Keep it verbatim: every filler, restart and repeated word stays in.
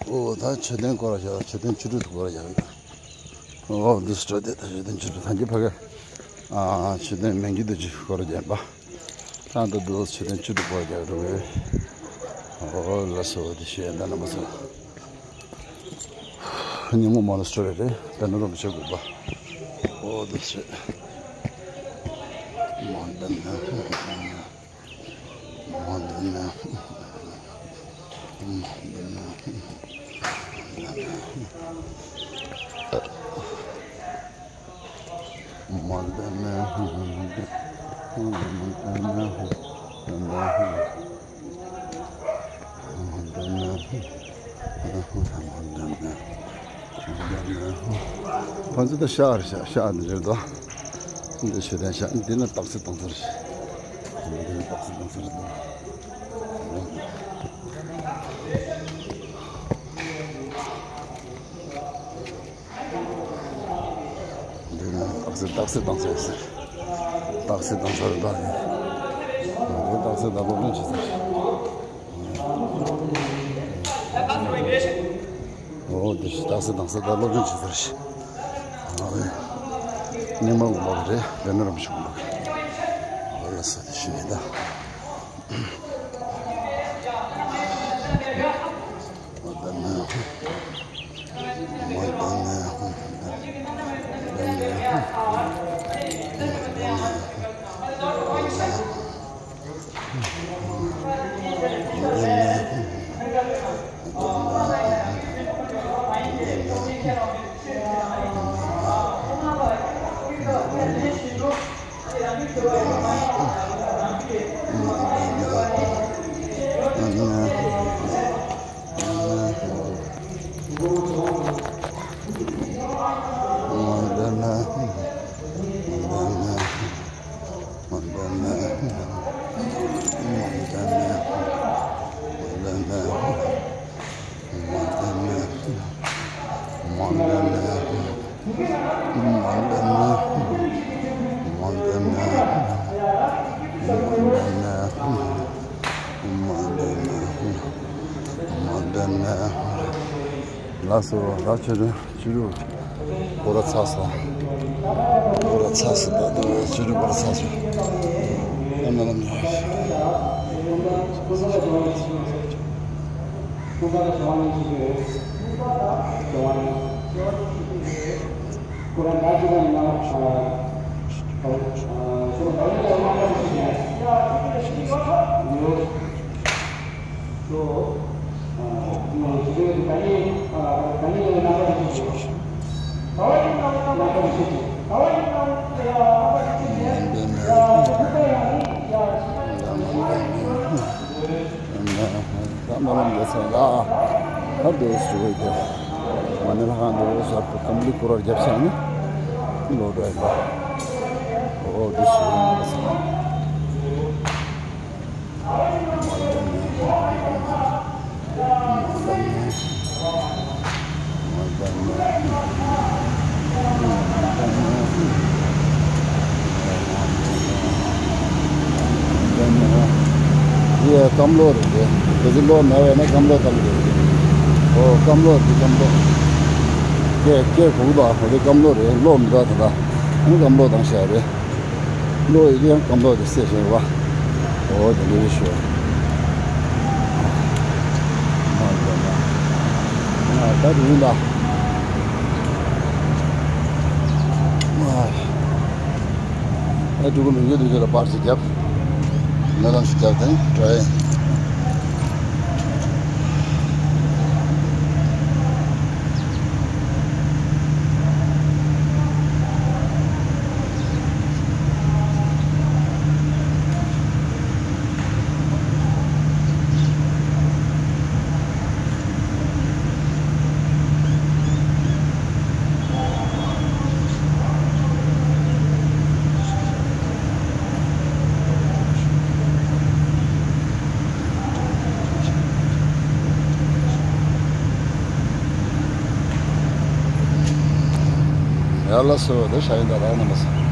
ཨོ་ད་མཆོད་རྟེན་སྐོར་ར་བཞག་མཆོད་རྟེན་བཅུ་དྲུག་སྐོར་ར་བཞག་ཨོ་འདི་སྤྲོ་དེ་ད་མཆོད་རྟེན་བཅུ་དྲུག་ཐང་གི་ཕ་གི། ཨ་མཆོད་རྟེན་མན་གྱི་རྡོ་རྗེ་སྐོར་ར་བརྒྱབ་པ། ད་ད་དུ་མཆོད་རྟེན་བཅུ་དྲུག་སྐོར་ར་བརྒྱབ་འགྲོ་གི། ཨོ་ལ་སོ་དེ་ཤེས་ད་ན་མ་སོ། ཉིན་མོ་མ་ལ་སྤྲོ་རེ་རེ་དཔེར་ན་རོ་མི་ཆོག་དགོས་པ། ཨོ་འདི་སྤྲོ། མ་འདི་ན། ཕན་ཚུན་དུ་ཤ་རེད་ཤ་ཤ་འདི་རེད་དོ། འདི་ཤ་དང་ཤ་འདི་ནི་སྟག་རྩེ་སྟག་རྩེ་རེད། འདི་ནི་སྟག་རྩེ་སྟག་རྩེ་རེད་དོ། འདི་ནི་སྟག་རྩེ་སྟག་རྩེ་སྟག་རྩེ་རེད། སྟག་རྩེ་སྟག་རྩེ་རེད་དོ། འདི་སྟག་རྩེ་ད་ལོ་ལོན་ཆེ་ས་རེད། ཨོ་དེ་ཞིག་སྟག་རྩེ་སྟག་རྩེ་ད་སློབ་སྦྱོང་བྱེད་ས་རེད། ཨ་ལེ། ཉི་མ་དགོན་པ་རེད་དཔེར་ན་རིན་པོ་ཆེ་དགོན་པ། ཨོ་ལ་ས་དེ་ཞིག་ཡིན་ད། ཨོ་ད་ན། ཨོ་ད་ན། ལགས་སོ། ད་ཆོས་ཆོས་ཆོས་སྐོར་ར་ཚར་སོང་། སྐོར་ར་ཚར་སོང་། ད་ད་ཆོས་ཆོས་སྐོར་ར་ཚར་སོང་། ཨ་ན་ལ་ན། ད་སྨོན་ལམ་འདེབས་ས་ལ་ཧར་དུ་སུ་བོད་དེ་མ་ཎི་ལྷ་ཁང་དུ་ཟར་དུ་ཀམ་ལི་ཀུ་རར་རྒྱབ་ས་ནི་ལོ་དྲ་ཡིན་པ། ཨོ་དུ་སུ་བོད་དེ། ཡ་སྐམ་ལོ་རེད་དེ། དེ་ཚོ་ལོ་མེད་པ་ན་སྐམ་ལོ་བཏང་གི་རེད། ཨོ་སྐམ་ལོ་དེ་སྐམ་ལོ། སྐད་སྐད་གོ་གི་འདུག་ཨ་ཁོ་དེ་སྐམ་ལོ་རེད། ལོ་མི་འདུག་ད་ད། ཨ་ནི་སྐམ་ལོ་བཏང་བཞག་རེད། ལོ་ཡི་གེ་ཡང་སྐམ་ལོ་དེ་སེ་བཞིན་བ། ཨོ་དེ་འདྲ་རེད་ཤོད། མ་འདྲ་ན། ང་ད་དུ་ཡིན་ད། ཨ་ཕྲུ་གུ་མི་འགྱུར་དུས་ཚོད་ལ་པར་ཞིག་བརྒྱབ། ང་རང་ཞིག་བརྒྱབ་དེ་འགྲོ་ཡིན། ཡ་ལ་སོ་དེ་ཤ་ཡིན་ད་རག་ན་མ་སོ།